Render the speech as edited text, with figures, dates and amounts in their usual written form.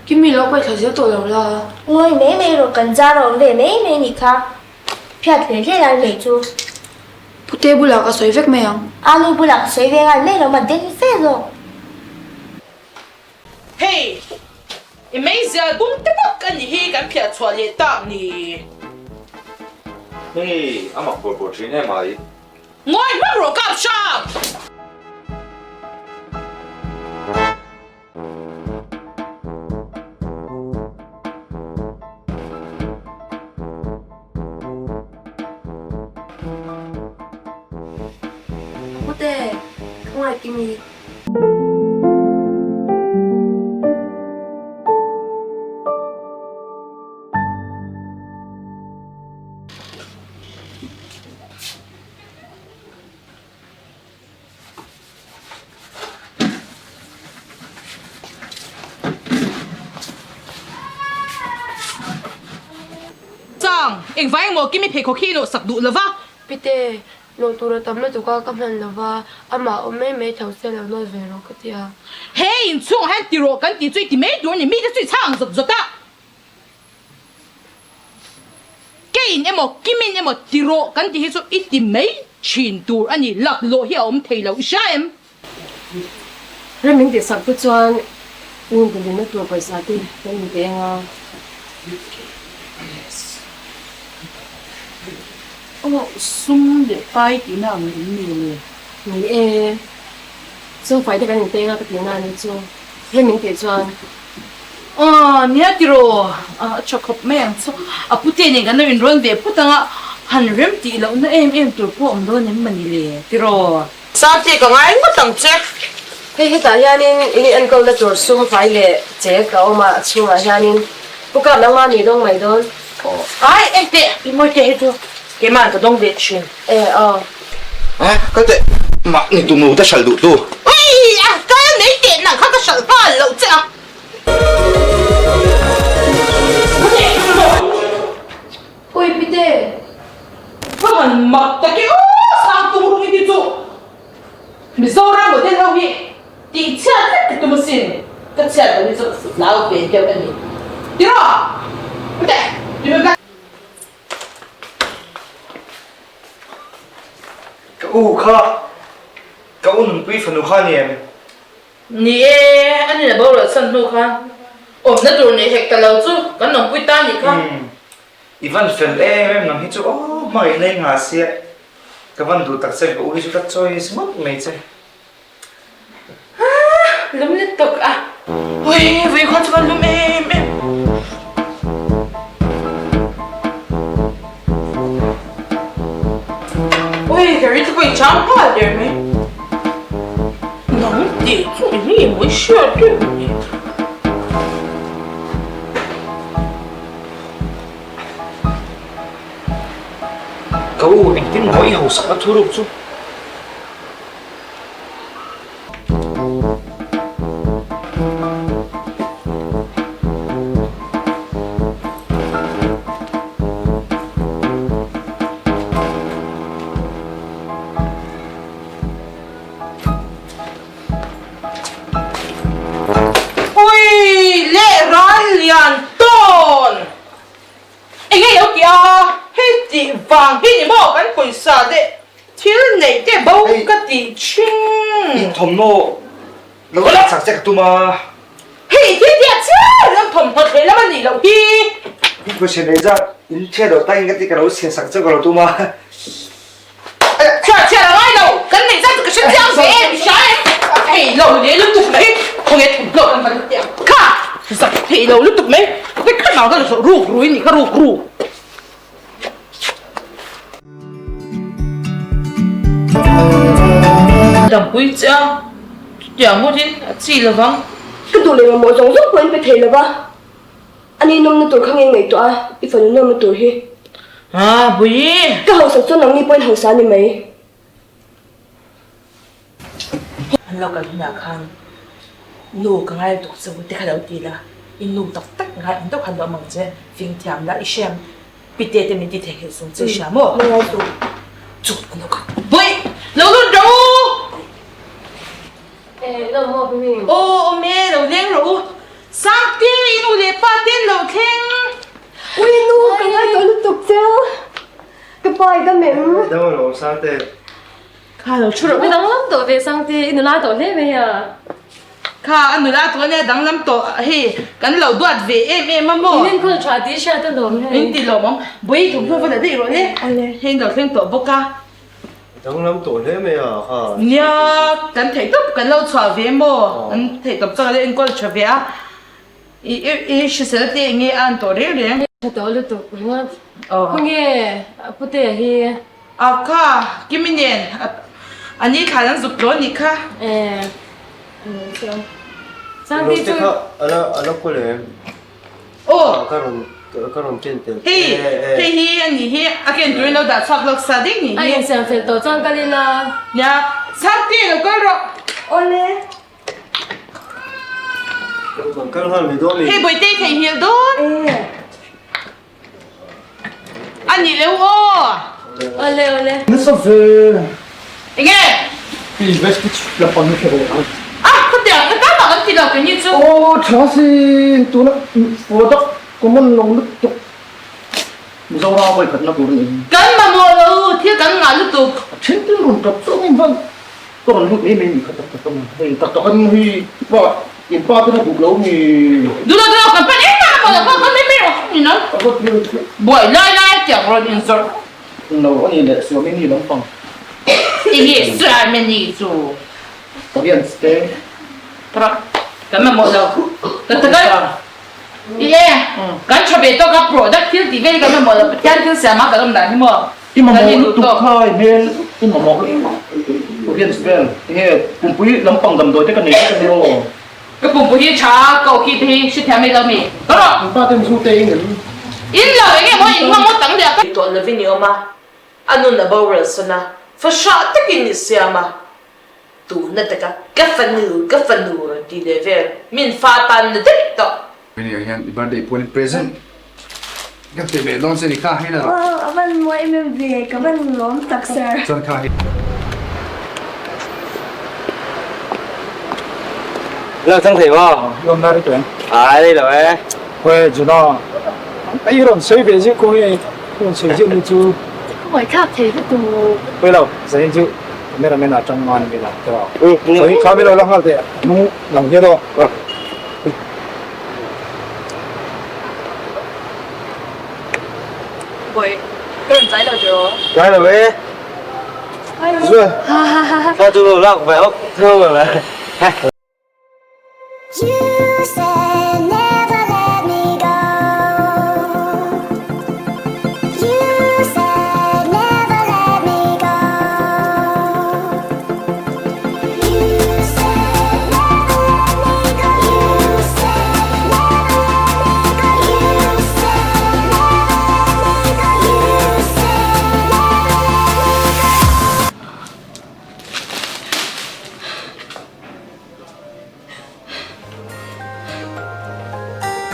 Kimi lo paih thla zel tawh lo la. Ngawi mai mai rawh, kan zar a awm ve mai mai nih kha. Phiat hle hle lai mai chu. Pute bulah ka sawi vek mai ang. Alu bulah ka sawi ve nghal mai lo, ma den fe zawk. Hei, i meizial bung te bawk a nih hi kan phiah chhuah leh tak ni. Hei, a mak bawrh bawrh thin em ai. Ngawi hmak rawh kap hrang! Pute, ka ngaihkimi. Chang, engvai emaw Kimi pheikhawk hi i nawhsak duh lova. Pite, nawh tur a tam lutuk a, ka hman lova, amah awm mai mai tho se lo nawt ve rawh ka ti a. He inchhungah hian ti rawh kan tih chu i ti mai tur a ni, mite chu i chhang zawt zawt a. Kein emaw Kimin emaw ti rawh kan tih hi chu i ti mai thin tur a ni, laklawh hi a awm thei lo, i hria em? Rem min tihsak te chuan in intinna tur pawisa te kan inpeng a. Aw sum leh pai tihna ang em ni le? Ni e, sumfai te kan inpeng a ka tihna a ni chu. Rem min tih chuan Aw nia tiraw, a tha khawp mai ang chu. A pute nen kan lo inrawn ve phawt ang a, han rem tih lohna em em tur pawh awm dawn em mani le tiraw? Sate ka ngai ngawt ang che. Hei hetah hianin in enkawlna tur sum fai leh chek a awm a, a chhungah hianin Pu Kap nangmah mi dawng mai dawn. Ai engteh i mawite hi chu keima'n ka dawng ve thin. E aw. Eh, kal teh, mahni tunu te hralh duh tu. Ui a, kal mai teh nang kha ka hralh nghal loh che a. Ui Pite! Ka han mak tak e aw, Sangtung rung hi chu Mizoram model ho hi tih chhiat vek ka tum asin, ka chhiat loh hi chu hlau ve deuh a ni. Tiraw? Pite, tunu Ka u kha, ka u nunpui fanu kha a ni em? Ni e, a ni la boral chhan hnu khan awmna tur nei hek ta lo chu kan awmpui ta nih kha. Umm, i van fel em em nang hi chu aw hmangaihna i nghah sia, ka van duh tak che ka u hi chu ka choice ngawt mai che. Haa, lum lutuk a. Ui, vui khaw chu ka lum em em. Ui, ka ri te pawh in chang nghal der mai. Nang tih chu eng nge mawi hriat reuh ni. Ka u, engtin maw i hausak a thu ruk chu? Ui leh ral lian tawn! Enge i lo ti a? Hei tih vang hi ni maw kan pawisa te thil neih te bo ka tih thin. In thawmhnaw lo lak chak che ka tum a. Hei thil tia chiah lam thawmhnaw thleh lam a nih loh hi. In pawisa neih zat in chhiat loh takin ka ti ka lo chhiat sak che ka lo tum a. Chhiar chhiar a ngai lo, kan neih zat chu ka hre chiang ve em, i hria em? Thei lo leh lutuk mai, khawnge thawmhnaw kan va tih ang kha, zak thei lo lutuk mai, vek khat mah ka la ruk rui nih kha ruk ru. Dampui che a, chutiang ngawtin a chi lovang. Ka duh leh mamawh zawng zawng pawh in pe thei lova. A ni nawmna tur kha nge ngaihtuah a, i fanu nawmna tur hi. Haa, Bui! Ka hausak chuan nangni pawhin hausa a ni mai. An lo kal hunah khan nu ka ngai lutuk che u te kha lo ti la, i nu tak tak ngai ang deuh khan lo awm ang che, fing thiam la, i hriam pite te min ti theihnghilh sung che i hria maw? Ngai ngai suh. Chu an lo kal. Bui! Lo lut rawh u! Eh, lo maw Bui? Aw, awm e, lo leng rawh u. Sangte, i nu leh pa te an lo thleng. Ui nu, ka ngai tawh lutuk cheu. Ka pa i dam em? Dam alawm Sangte. Kha lo thu rawh. I danglam tawh ve Sangte, i nula tawh hle mai a. Kha a nula tawh ania danglam tawh hei kan lo duat ve em em a maw. In enkawl tha tih hriat alawm hei. Min ti lawm ang. Bawi thawmhnaw va la daih rawh le. Hei in lo thleng tawh bawk a. Danglam tawh hle mai a kha. Nia kan theih tawp kan lo chhuah ve maw. Kan theih tawp chuan kan lo enkawl tha ve a. I i hrisel te enge a an tawh reng reng. Tha tawh lutuk ringawt. Khawnge Putea hi. A kha Kimi nen a ni thlan an zuk tawh a nih kha. Sangte chu. Kha ala ala kawl em? Aw. Ka rawn ka rawn ken tel. Hei hei hi a nih hi a ken turin lo dah chhuak lawk sa ding nih hi. A insiam fel tawh chuan kal ila. Nia Sangte lo kal rawh. Awle. Kan kal nghal mai dawn ni. Hei Bawihte i theihnghilh dawn. A nih leu aw. Awle awle. Nasa ve. Enge? I vestige lampang hi hre ve ang. Ah khatiang ka tan ah kan ti lo kei ni chu. Aw tha si tuna product common lo lutuk Mizoram vawi khatna tur a ni. Kan mamawh lo thil kan ngah lutuk. A then tin rawn tap chauh in van ka rawn lut mai mai ni kha tak tak a ni. Hei tak tak an hei pa in pa ten a duh lo ni. Duh lo duh lo kan pan em em a lo kha kan mai mai rawh ni nan. A va thil thil. Buai lai lai tiang rawn in zawrh. Lo a ni leh suam in ni lampang. Enge suam in ni chu. Koreans te. Tara kan mamawh lo. Ka ta kal. I e kan tha ve tawk a product thil tih vel hi kan mamawh lo Pathian thil siam a kan awm dan hi maw. I mamawh lutuk kha i hmel i mamawh lutuk Koreans vel enge pumpui lampang damdawi te ka nei vek a ni aw. Ka pumpui hi tha ka awki te hi hrethiam mai lo mi ka rawh. In pa ten zu te in em. In lo enge maw in hmang ngawt ang leh a ka. Tawh lovin i awm a, a nun a boral sawn a, fahrah takin i siam a, Tuna taka ka fanu ka fanu rawn ti leh vel min fa tan na daih tawh. Hei hian i birthday puan present ka pe ve dawn che ni kha hei la rawh. Aw a van mawi em em ve ka van lawm tak sir. Chuan kha hei. Lo thang thei maw? Lawm na ri tawh em? Ai rei lo e. Khawi Juna i rawn sawi ve zing kawng i rawn sawi zing ni chu. Ka ngaihthlak thei lutuk. Khawi lo zanin chu Cameraman ah tang ngan mi la te raw. Sawi kha mi lo la nghal teh hnung lang hian aw. Boy, ka rawn tlai lo tiraw? Tlai lo e. Zua. Kha chu lo lak ve awk theuh mai. You say.